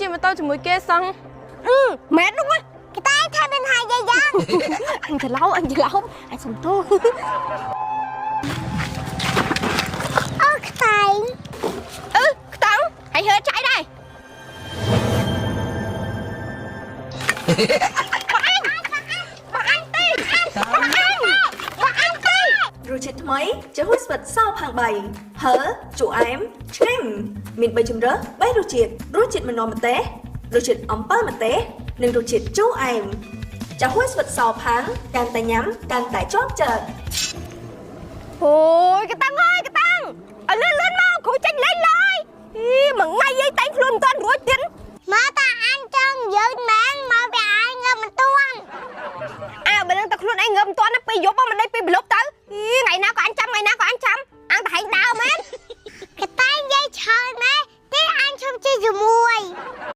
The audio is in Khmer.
ជិះម៉ូតូជាមួយគេសោះអឺមែននោះ គេតែថាមិនហើយយាយយ៉ាង អញច្រឡោអញច្រឡោអញសុំទោស អូខ្តែង អឺខ្តង់ហើយហើចៃដែរបងអញបងអញទេបងអញបងអញទេ រសជាតិថ្មីចាហួយស្វិតសផាងបីហឺជូរអែមឆ្ងាញ់មាន3ជម្រើស3រសជាតិរសជាតិម្នាស់ម្ទេសរសជាតិអំពិលម្ទេសនិងរសជាតិជូរអែមចាហួយស្វិតសផាងកាន់តែញ៉ាំកាន់តែជាប់ចិត្ត អូយកតាំងអើយកតាំងឲ្យលឿនលឿនមកគ្រូចេញលេងឡើយអីមួយថ្ងៃយាយតែងខ្លួនមិនតាន់រួចទៀត